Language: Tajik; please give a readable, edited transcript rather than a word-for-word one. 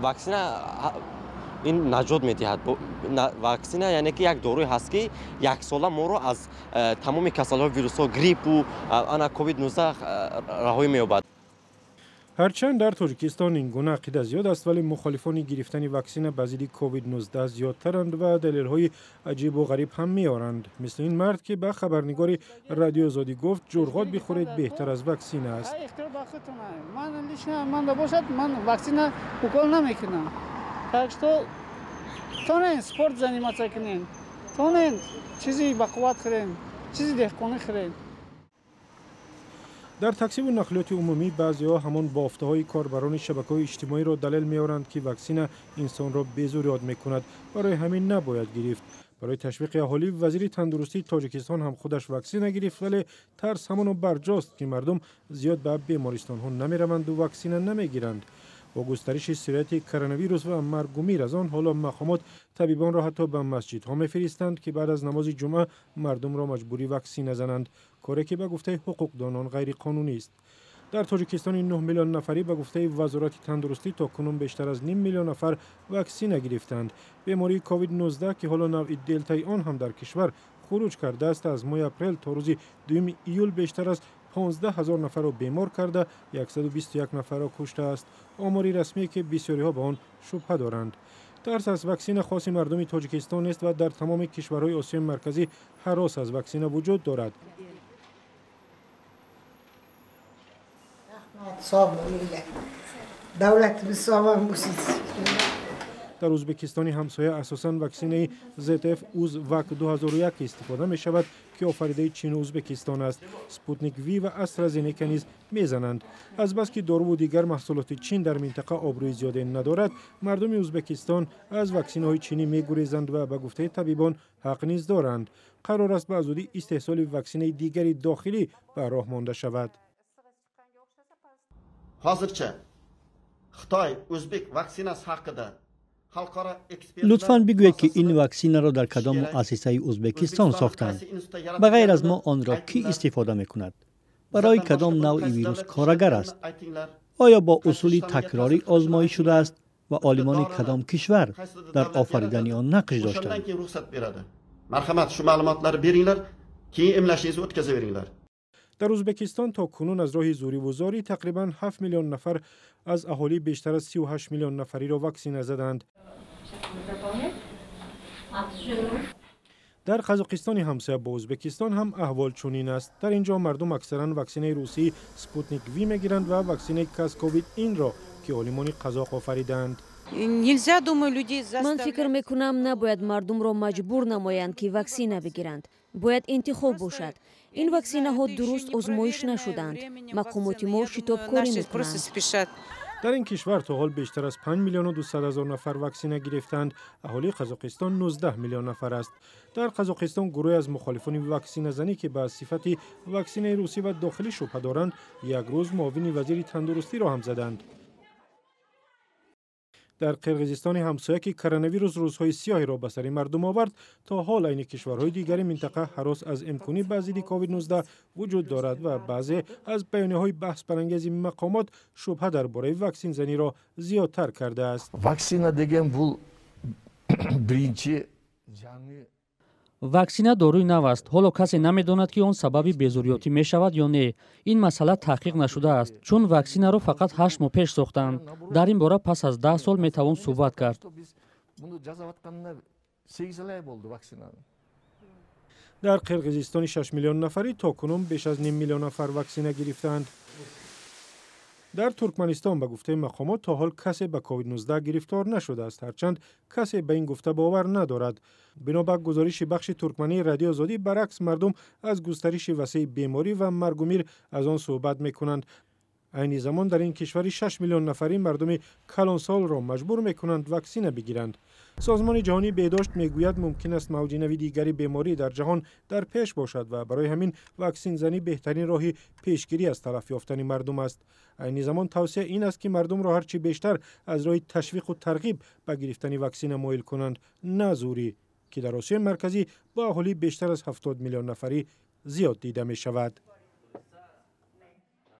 Ваксина ин наҷот медиҳад. Ваксина яъне ки як доруе ҳаст, ки яксола моро аз тамоми касалиҳои вирусҳо, гриппу ана COVID-19 раҳоӣ меёбад. Ҳарчанд дар Тоҷикистон ин гуна ақида зиёд аст, вале мухолифони гирифтани ваксина ба зидди COVID-19 зиёдтаранд ва далелҳои аҷибу ғариб ҳам меоранд. Мисли ин мард, ки ба хабарнигори Радиои Озодӣ гуфт, ҷурғот бихӯред беҳтар аз ваксина аст. Ман лично манда бошад, ман ваксина укол намекунам. Так что тонен спорт заниматься кунем, тонен чизи бақувват хӯрем, чизи деҳқонӣ хӯрем. Дар таксиву нақлиёти умумӣ баъзеҳо ҳамон бофтаҳои корбарони шабакаҳои иҷтимоиро далел меоранд, ки ваксина инсонро безурёд мекунад, барои ҳамин набояд гирифт. Барои ташвиқи аҳолӣ вазири тандурустии Тоҷикистон ҳам худаш ваксина гирифт, вале тарс ҳамоно барҷост, ки мардум зиёд ба бемористонҳо намераванду ваксина намегиранд. Бо густариши сирояти коронавирус ва маргу мир аз он, ҳоло мақомот табибонро ҳатто ба масҷидҳо мефиристанд, ки баъд аз намози ҷумъа мардумро маҷбурӣ ваксина зананд, коре ки ба гуфтаи ҳуқуқдонон ғайриқонунист. Дар Тоҷикистони 9 миллион нафарӣ, ба гуфтаи Вазорати тандурустӣ, то кунун бештар аз ним миллион нафар ваксина гирифтанд. Бемории COVID-19, ки ҳоло навъи делтаи он ҳам дар кишвар хуруҷ кардааст, аз моҳи апрел то рӯзи 2 июл бештар аз 15 ҳазор нафарро бемор карда, 121 нафарро куштааст. Омори расмие, ки бисёриҳо ба он шубҳа доранд. Тарс аз ваксина хоси мардуми Тоҷикистон нест ва дар тамоми кишварҳои Осиёи Марказӣ ҳарос аз ваксина вуҷуд дорад. Дар Ӯзбекистони ҳамсоя асосан ваксинаи ZF Узвак 2001 истифода мешавад, ки офаридаи Чину Ӯзбекистон аст. Спутник Ви ва AstraZeneca низ мезананд. Азбаски доруву дигар маҳсулоти Чин дар минтақа обрӯи зиёде надорад, мардуми Ӯзбекистон аз ваксинаҳои чинӣ мегурезанд ва ба гуфтаи табибон ҳақ низ доранд. Қарор аст ба зудӣ истеҳсоли ваксинаи дигари дохилӣ ба роҳ монда шавад. Hozircha Xitoy o'zbek vaksinasi haqida Лутфан бигӯед, ки ин ваксинаро дар кадом муассисаи Ӯзбекистон сохтанд. Ба ғайр аз мо онро кӣ истифода мекунад? Барои кадом навъи вирус корагар аст? Оё бо усули такрорӣ озмоиш шудааст ва олимони кадом кишвар дар офаридани он нақш доштанд? Марҳамат, shu ma'lumotlarni beringlar, keyin emlashingizni o'tkazaveringlar. Дар Ӯзбекистон то кунун аз роҳи зӯриву зорӣ тақрибан 7 миллион нафар аз аҳолии бештар аз 38 миллион нафариро ваксина заданд. Дар Қазоқистони ҳамсоя бо Ӯзбекистон ҳам аҳвол чунин аст. Дар ин ҷо мардум аксаран ваксинаи русии Спутник Ви мегиранд ва ваксинаи Казковид инро, ки олимони қазоқ офаридаанд. Ман фикр мекунам, набояд мардумро маҷбур намоянд, ки ваксина бигиранд. Бояд интихоб бошад. Ин ваксинаҳо дуруст озмоиш нашуданд. Мақомоти мо шитобкорӣ мекунанд. Дар ин кишвар то ҳол бештар аз 5 миллиону 200 ҳазор нафар ваксина гирифтанд. Аҳолии Қазоқистон 19 миллион нафар аст. Дар Қазоқистон гурӯҳе аз мухолифони ваксиназанӣ, ки ба сифати ваксинаи русӣ ва дохилӣ шубҳа доранд, як рӯз муовини вазири тандурустиро ҳам заданд. Дар Қирғизистони ҳамсоя, ки коронавирус рӯзҳои сиёҳеро ба сари мардум овард, то ҳол айни кишварҳои дигари минтақа ҳарос аз имконӣ ба зидди COVID-19 вуҷуд дорад ва баъзе аз баёнияҳои баҳсбарангези мақомот шубҳа дар бораи ваксинзаниро зиёдтар кардааст. Ваксина деген бул биринчи жаңы Ваксина доруи нав аст. Ҳоло касе намедонад, ки он сабаби безурётӣ мешавад ё не. Ин масъала таҳқиқ нашудааст, чун ваксинаро фақат 8 моҳ пеш сохтанд. Дар ин бора пас аз 10 сол метавон суҳбат кард. Муну жасап атканына 8 эле ай болду вакцинаны. Дар Қирғизистони 6 миллион нафарӣ то кунун беш аз ним миллион нафар ваксина гирифтаанд. Дар Туркманистон, ба гуфтаи мақомот, то ҳол касе ба COVID-19 гирифтор нашудааст, ҳарчанд касе ба ин гуфта бовар надорад. Бино ба гузориши бахши туркмании Радиои Озодӣ, баръакс, мардум аз густариши васеи беморӣ ва маргу мир аз он суҳбат мекунанд. Айни замон дар ин кишвари 6 миллион нафарӣ мардуми калонсолро маҷбур мекунанд ваксина бигиранд. Созмони Ҷаҳонии беҳдошт мегӯяд, мумкин аст мавҷи нави дигари беморӣ дар ҷаҳон дар пеш бошад ва барои ҳамин ваксинзанӣ беҳтарин роҳи пешгирӣ аз талаф ёфтани мардум аст. Айни замон тавсия ин аст, ки мардумро ҳарчи бештар аз роҳи ташвиқу тарғиб ба гирифтани ваксина моил кунанд, на зӯрӣ, ки дар Осиёи Марказӣ бо аҳолии бештар аз 70 миллион нафарӣ зиёд дида мешавад.